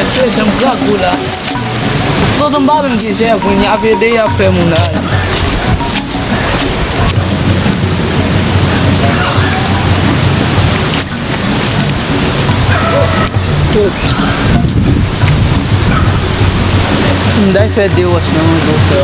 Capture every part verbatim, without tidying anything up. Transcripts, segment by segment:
Mesye, jan m grangou la. Tonton m pa menm gen jèv, wi, y ap ede, y ap fè moun ale. M day fè de wòch nan yon jou, frè.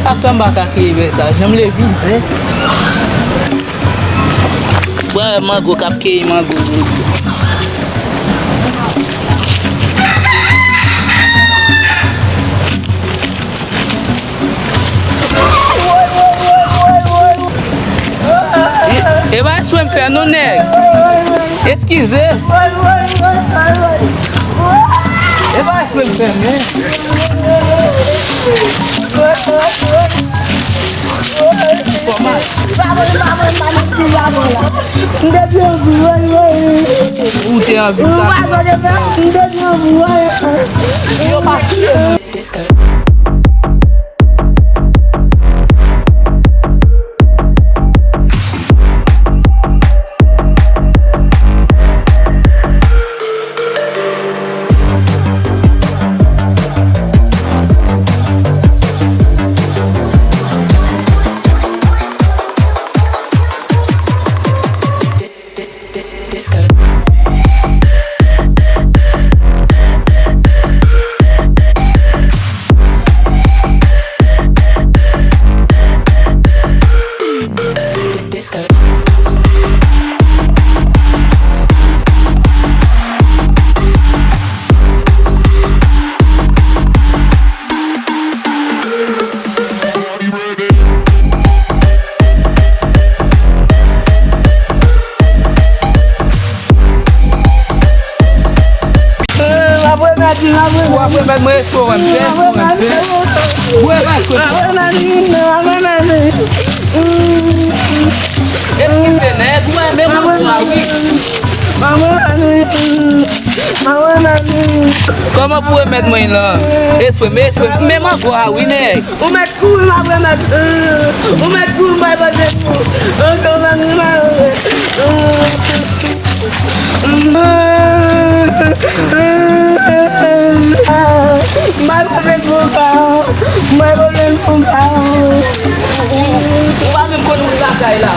Ak sa m pa ka keye bèy sa, janm le vize. Bwè mango k ap keyi mango jodi. E, e pa espre m fè non, nèg. Eskize. E pa espre m fè, men. Ou te anvi sa. Yo pa tiye m. W ap remèt mwen, espre w wè m fè, espre w wè m fè. Bwè, bwè, bwè. Eskize, nèg, ou wè, men mwen bwè, wi. Kòman pou remèt mwen lan? Espre, men espre, men mwen bwè, wi, nèg. Ou mèt kouri, m ap remèt, euh, ou mèt kouri, m bay bòdye pou. Ankò, m ap remèt. M bay pwoblèm pou pa. M bay pwoblèm pou pa. Ou, ou, ou pa menm konn wout lakay la.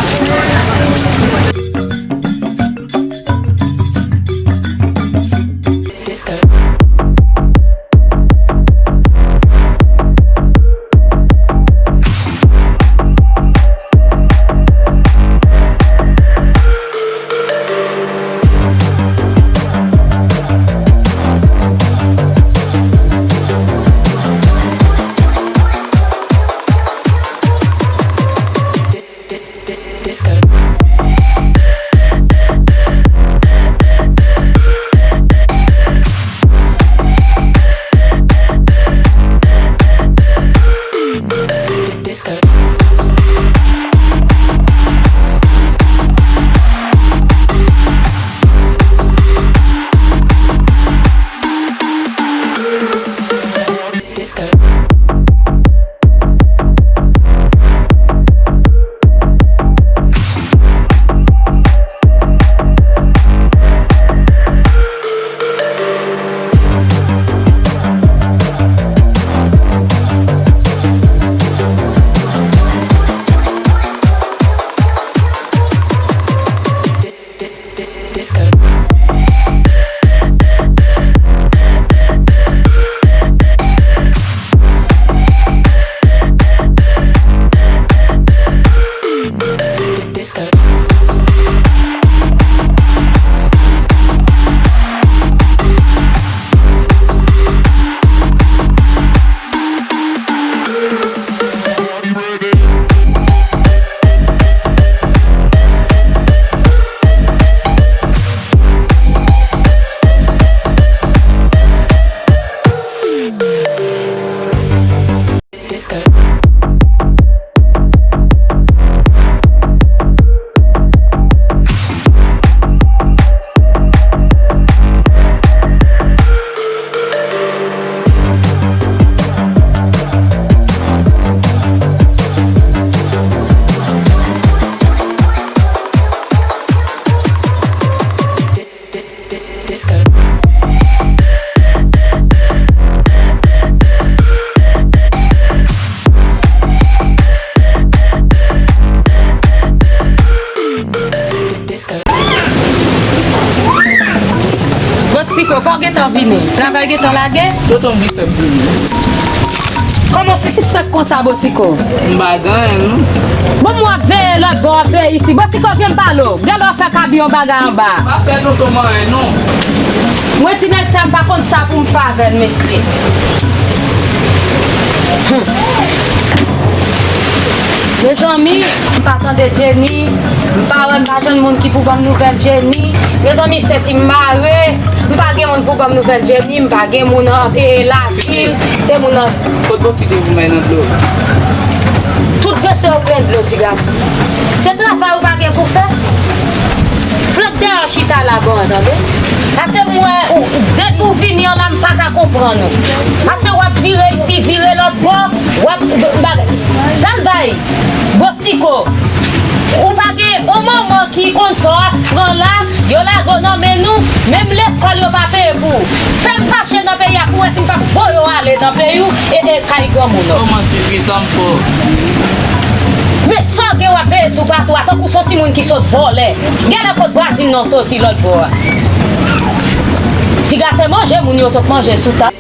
Bosiko, pa w gentan vini? Travay gentan lage? Tonton vin fè m vini. Kòman w sispèk konsa, Bosiko? M pa gen anyen, non. Bon, m w ap veye lòt bò, w ap veye isi. Bosiko, vye m pale w. Gen lè w fè kabi yon bagay anba. M pa fè tonton m anyen, non. Mwen, ti nèg sa, m pa konn sa pou m fè avè l, mesye. Hmm. Mezanmi, m pa tande Jenny. M pa wè, m pa jwenn moun ki pou ban m nouvèl Jenny. Mezanmi, senti m mare. M pa gen moun pou ban m nouvèl Jenny. M pa gen moun an, e, e, lavil. Se moun an. Kot bò ki te pou mwen nan dlo? Tout veso yo plen dlo, ti gason. Se travay ou pa gen pou fè? Flank dèyè w chita la, bon, tande. Paske m wè ou, depi w vini an la, m pa ka konprann ou. Paske w ap vire isi, vire lòt bò, w ap, bagay. Sa l bay? Bosiko, ou pa gen yon manman ki konn sa w ap pran la, yo lage w nan men nou, menm lekòl yo pa peye pou ou. Fè m fache nan peyi a pou w wè si m p ap voye w ale nan peyi w e, e kay granmoun ou. Kòman swiv wi sa m fè w? Men sa w gen w ap veye toupatou a, tankou s on timoun ki sot vòlè. Genlè kot vwazin nan soti lòt bò a. Piga se manje moun yo sot manje sou tab.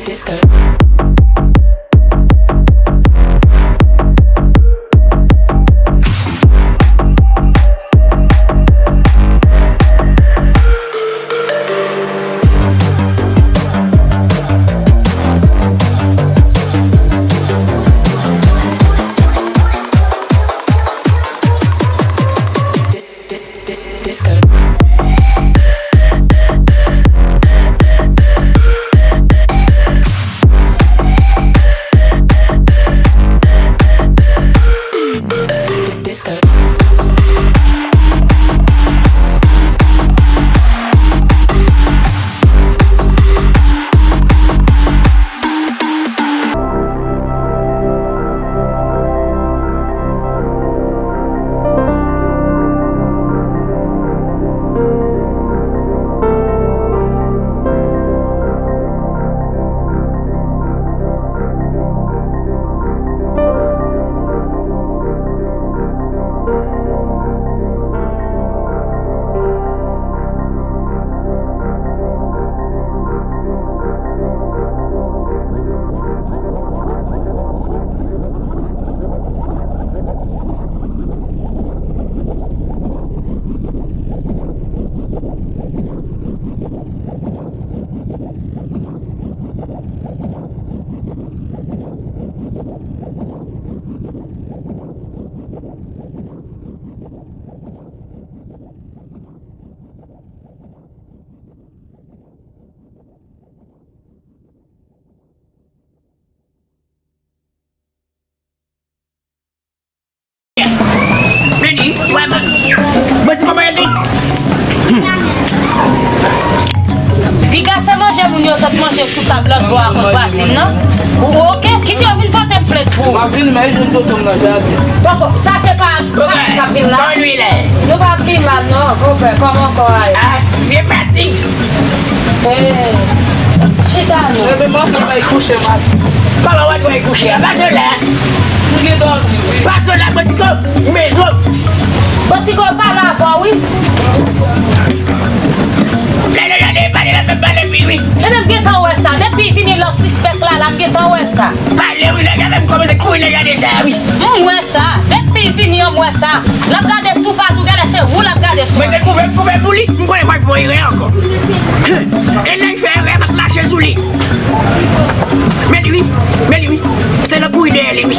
Vini, wè man. Mwen si kòman el di. Piga se manje moun yo sot manje sou tab lòt bò a kot vwazin nan. Ou oke, kite yo vin pote m plent pou ou. M ap vin, men jwenn tonton m nan jaden. Poko, sa se pa, sa se k ap vin la. Bon, lwi lè. Nou pa ap vin la non, konpè, kòman kò a ye? Ah, vye fatig. Eh, chita non. Leve m ansanm al kouche m ap. Kòman w ap al kouche a? Pase la. M gen dòmi, wi. Pase la, Bosiko, mezon. Bosiko pale avè w, wi. Lè, lè, lè, lè, pale, lè, pale, wi, wi. Ebyen, m gentan wè sa. Depi vini lò sispèk la, la, m gentan wè sa. Pale, wi, lè, lè, lè, m kòmanse kouri, lè, lè, lè, sa, wi. M wè sa. Depi vini an, m wè sa. L ap gade toupatou, genlè se ou l ap gade sou. Mwen se kouve, kouve pou li, m konnen fòk fè erè ankò. E lè l fè erè, m ap mache sou li. Men li wi, men li wi. Se nan kouri dèyè li wi.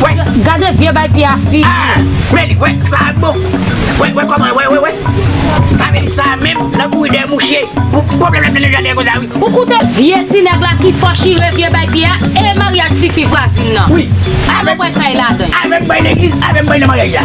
Wè. Gade vye bay pye a fi. Ah, men li, wè, sa bon. Wè, wè, kòman, wè, wè, wè. Sa vle di sa menm, nan kouri dèyè mouche. Pou pwoblèm la nan jaden konsa wi. Ou koute vye ti nèg la ki fò chire vye bay pye a e maryaj tifi vwazin nan. Wi. Avè m bay pay ladan. Avè m bay legliz, avè m bay nan maryaj la.